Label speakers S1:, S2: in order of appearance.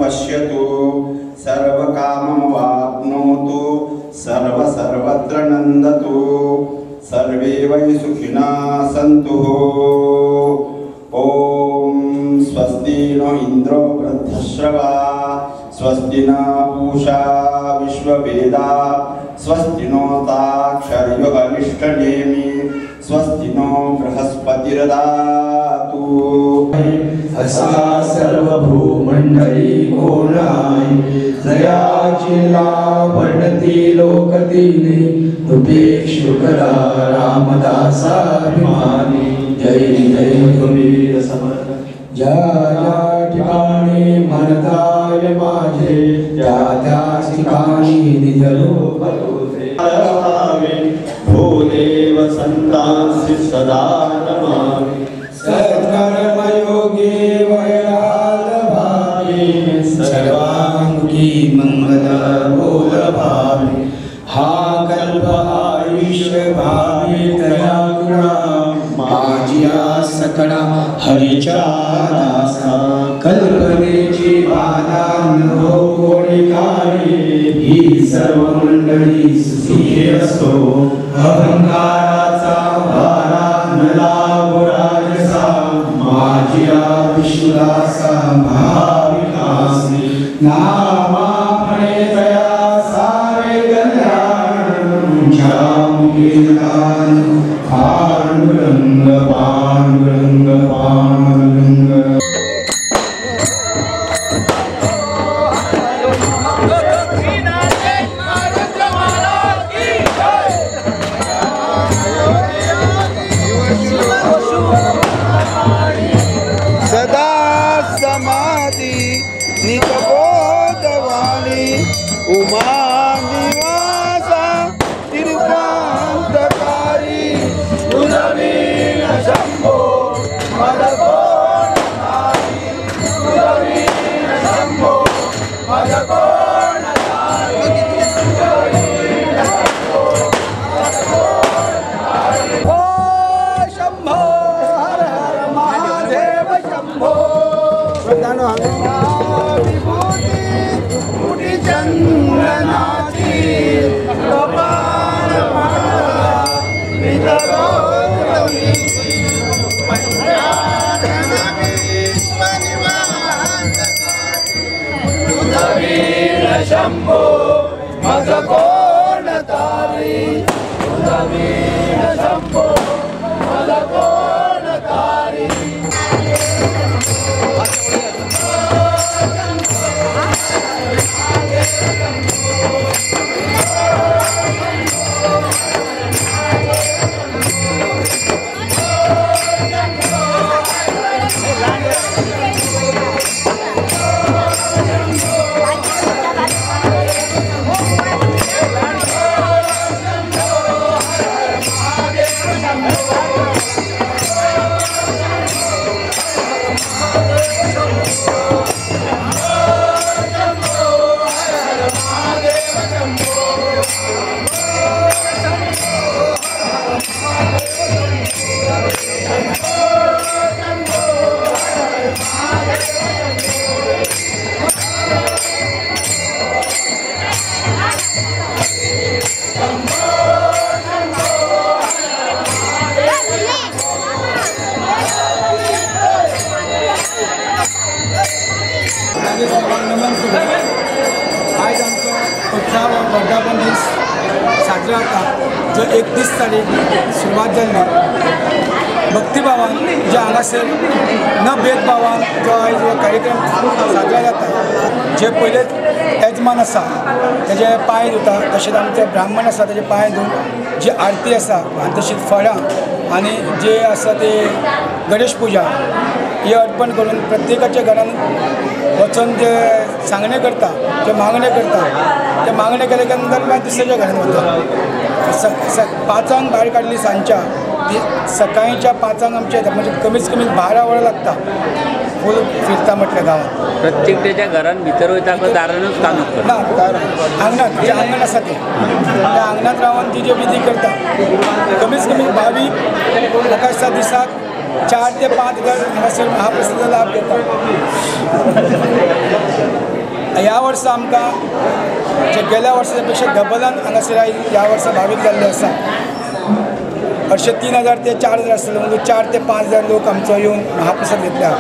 S1: पश्यतु सर्वकाममवाप्नोतु सर्व सर्वत्र नन्दतु सर्वे वै सुखिनः सन्तु। ॐ स्वस्ति नो इन्द्रो वृद्धश्रवा स्वस्ति न पूषा विश्ववेदा स्वस्ति नो ताक्षर्यो अरिष्टनेमि स्वस्ति नो बृहस्पतिर्दधातु।
S2: असा सर्वभूमंडळी कोणाई जयाची वर्णती लोकतिनी उपेक्षुकरा रामदासाभिमानी। जय जय रघुवीर समर्थ। ज्या ज्या ठिकाणी म्हणताय माझे त्या त्या ठिकाणी निज रूप तुझे।
S3: भूदेव संतांसि सदा नमामि।
S2: सत्कर्मयोगी वैराल भावे सर्वांगी मंगल बोल भावे। हा कल्प आयुष्य भावे तया गुणा माझिया सकळा हरिचा दासा। कल्पनेची बाधा न हो कोणी कारी ही सर्व मंडळी सुखी असो। अहंकाराचा भारा न लागो राजसा माझिया विष्णुदासा भाविकासी। नामा म्हणे तया सारे कल्याण तुझ्या मुखे दान। पांडुरंग पांडुरंग पांडुरंग।
S1: सदा समाधी नितबोधवाणी उमा निवासा तिरुपांतकारी। तुझवीण शंभो मदकोणधारी तुझवीण शंभो मदकोणधारी तुझवीण शंभो मदकोणधारी। ओ शंभो हर हर महादेव शंभो। विभूती कुटी चंदनाची कपाळ माळा वितरोत्तमीची पंचानन विश्वनिवासकारी। तुझवीण शंभो मज कोण तारी तुझवीण शंभो मज कोण तारी।
S2: आज आमचो उत्साह वर्धापन दीस साजरा जाता जो 31 तारीख सुरवात जाल्ली भक्तिभावान जे हांगासर न भेदभावान जो आयज हो कार्यक्रम साजरा जाता जे पयलेच येजमान आसा तेजे पांय धुता तशेंच आमचे ब्राह्मण आसा तेजे पांय धुवन जी आरती आसा आनी तशीच फळां आनी जे आसा ते गणेश पुजा ही अर्पण करून प्रत्येकाच्या घरान वचून जे सांगणे करता जे मागणे करता ते मागणे केले नंतर मागीर दुसऱ्याच्या घरान वता। 5 भायर काडली सांजच्या ती सकाळच्या 5 आमच्या येता म्हणजे कमीत कमी 12 वरां लागता फूल फिरता म्हटल्या गांवांत।
S4: प्रत्येकाच्या घरान भितर वयता दारानूच काम करता
S2: ना आंगणात जे आंगण आसा तें त्या आंगणात रावन ती जे विधी करता कमीत कमी 22 म्हाका दिसता दिसाक 4 ते 5 हजार हांगासर महाप्रसादाचो लाभ घेता। ह्या वर्सा आमकां जे गेल्या वर्साच्या पेक्षा डबलान हांगासर ह्या वर्सा भावीक जाल्ले आसा. 3,500 ते 4,000 आसतले, म्हणजे 4 ते 5,000 लोक आमचो येवन महाप्रसाद घेतला.